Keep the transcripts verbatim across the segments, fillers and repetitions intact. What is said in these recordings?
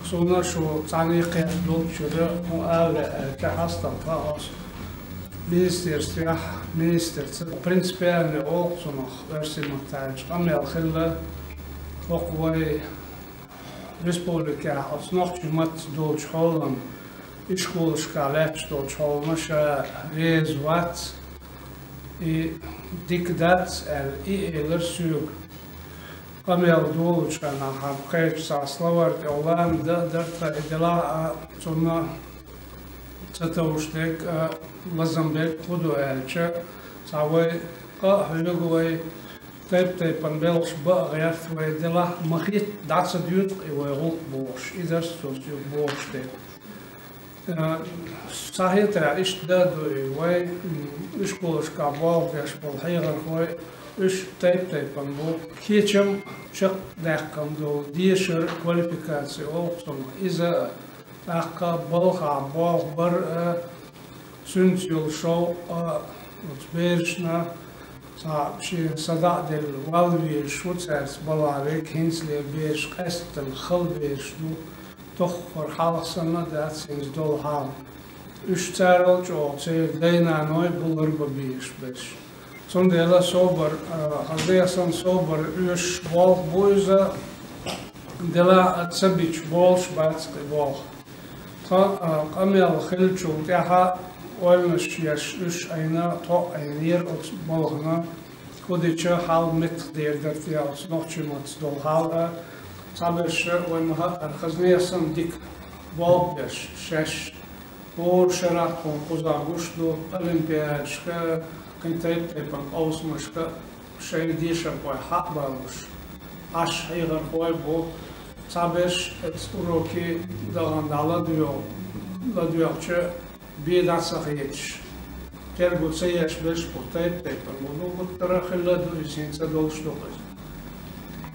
Цунна шу цхьаьна кхетта долчуьра, хӀун ала аьлча, хьастам хаос министерствехь, министрца принципиальный олу цунах оьрсийн маттахь аьлча къамел хилла, хӀокху вай республикехь оцу нохчийн маттаца долчу хьолан, ишколашкахь лаьтташ долчу хьолана ша реза вац, и дика дац аьлла, и элира соьга. Къамел долучу хенахь кхечу цхьа словарь тӀехула дан а дара тхан, и делахь а цунна ца товш дерг а, лазам берг хӀун ду аьлча, цхьа вай къа а хьоьгу, вай тайп-тайпана белхаш бан а гӀерта, вай делахь ма хӀитта дӀа ца доьду-кх и вай гӀуллакх бохуш, и дара со соьга бохуш дерг. Э, схьахетарехь иштта дан а ду и вай, м, ишколашкахь болх беш болу хьехархой, уьш тайп-тайпана бу. Кечам чекхдаьккхина долу дешар, квалификаци олу цунах. Иза а, тӀаккха балхахь болх бар а, цуьнца йолу шовкъ а, оцу берашна цхьа шена садаӀа делла валла везаш ву цаьрца балха верг, хӀинцалера бераш къаьсттина хала бераш ду, тоххара хьалха санна а дац хӀинца долу хьал. Уьш царал чӀогӀа церан дай-наной бу ларбан безаш берш. Цундела собар, а, хаза санна собар оьшуш болх бу иза, делахь а ца бича болуш бац кхин болх. Тхан, а, къамел хиллачул тӀаьхьа ойланаш еш уьш Ӏийна, тхо а Ӏийнера оцу балхана, хӀун дича хьал меттах дер дара те оцу нохчийн маттаца долу хьал а. Цхьаберш вай ма-хаъара хазне санна дика болх беш, шаьш хӀора шарахь тхуна кхузахь гуш ду, олимпиадашка, кхин тайп-тайпана къовсамашка шайн дешархой хьа а балуш, Ӏаш хьехархой бу. Цхьаберш оцу уроки дахана дӀа ладоьгӀ-, ладоьгӀча, бен дӀа ца хеташ, терго ца еш берш бу, тайп-тайпана бу. Ну, гуттара а хилла ду иза, хӀинца а долуш ду-кх иза.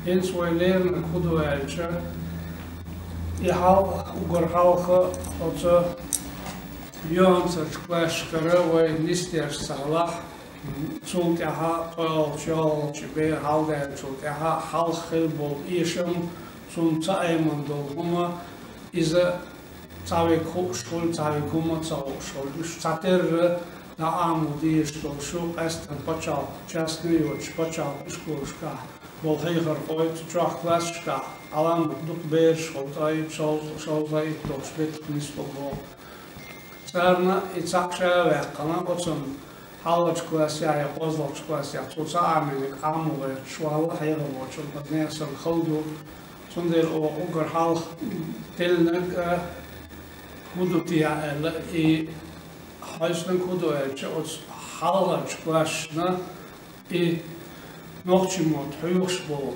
ХӀинца вай леринарг хӀун ду аьлча, и хьал уггар хьалха оцу юьхьанцарчу классашкара вай нисдеш ца хилахь, цул тӀаьхьа тхойолчу, йолчу бер хьалдаьллачул тӀаьхьа хьалха хилла болу эшам, цунна ца Ӏемина долу хӀума, иза цхьа верг хууш хуьлу, цхьа верг хӀумма ца хууш хуьлу. Уьш цхьатерра дӀа Ӏамо дезаш долуш ю, къаьсттина пачхьалкх, частный йоцуш пачхьалкх ишколашкахь болу хьехархой, цу чохь классашкахь Ӏаламат дукха бераш хуьлу, ткъе итт, шовзткъе итт долуш беттах нислур боху. Царна и цхьаъ ша а ваьккхина, оцунна хьалхарчу классехь я кхозлагӀчу классехь цо ца Ӏамийнарг Ӏамо гӀерташ валла хьехархочун, хазне санна хала ду. Цундела оха уггар хьалха теллинарг а хӀун ду те аьлла, и хьаьшнарг хӀун ду аьлча, оцу хьалхарчу классашна и нохчийн мотт хьоьхуш болу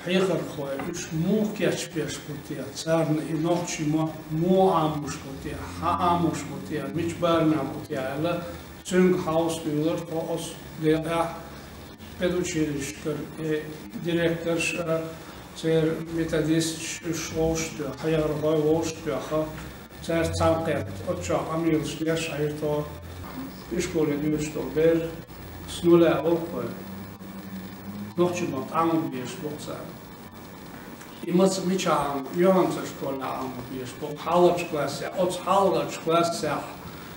хьехархой, уьш муха кечбеш бу те, царна и нохчийн мотт муха Ӏамош бу те, хьан Ӏамош бу те, мича барамехь бу те аьлла, цуьнга хьовса дуьйлура тхо оцу декъехь. Педучилищкара и директорш а, церан методисташ, уьш вовшахтоьхна, хьехархой вовшахтоьхна, цаьрца цхьаьнакхетта, оцу чохь къамелаш деш хьаьжира тхо, ишколе дуьйцуш долу бер, с нуля вовхой, нохчийн мотт Ӏамо безаш бу-кх цара. И маца мичахь Ӏамо, юьхьанцарчу школехь Ӏамо безаш бу-кх хьалхарчу классехь, оцу хьалхарчу классехь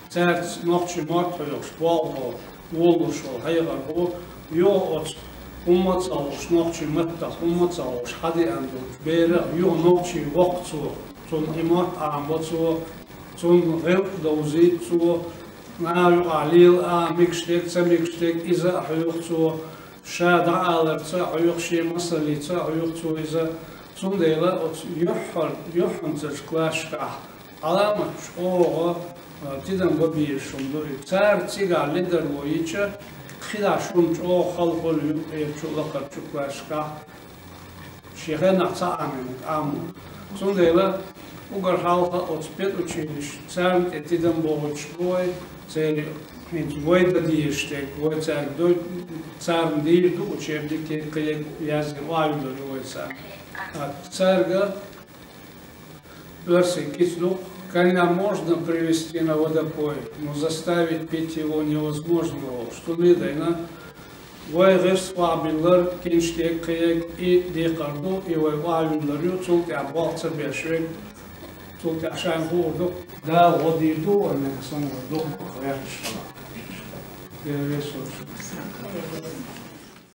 цаьрца нохчийн мотт хьоьхуш болх бо, волалуш волу хьехархо, юха оцу хӀумма а ца хууш, нохчийн маттах хӀумма а ца хууш, хьадеана долчу берах юха нохчий воккху цо, цунна и мотт Ӏамабо цо, цунна гӀиллакх довзуьйту цо, нахана юкъахь лела а, мегаш дерг, ца мегаш дерг, иза а хьоьху цо, ша дӀааларца а хьоьху, шен масаллица а хьоьху цо иза. Цундела оцу юьххьар-, юьххьанцарчу классашкахь Ӏаламат чӀогӀа, а, тидам бан безаш хӀума ду и. Цара цигахь ледарло йича, кхидӀа шуна чӀогӀа хала хуьлу юккъерчу, лакхарчу классашкахь шен хенахь ца Ӏамийнарг Ӏамо. Цундела уггар хьалха оцу педучилища царна тӀе тидам бохуьйтуш бу вай, церан хӀинца вай дан дезаш дерг, вай цаьрга ду, царна дийр ду учебнике, кхин яздина охьавиллар ю вай царна. А, цаьрга оьрсийн кица ду: «Коня можно привести на водопой, но заставить пить его невозможно», олуш. Цундела вай гӀирс охьабиллар, киншка кхин и декхар ду, и вай охьавиллар ю, цул тӀаьхьа болх ца беш верг, Цул тӀаьхьа шоана хуур ду, Дала гӀо дийр ду, вай мел санна вай дукха гӀерташ хилар. Дела веза вайна шун.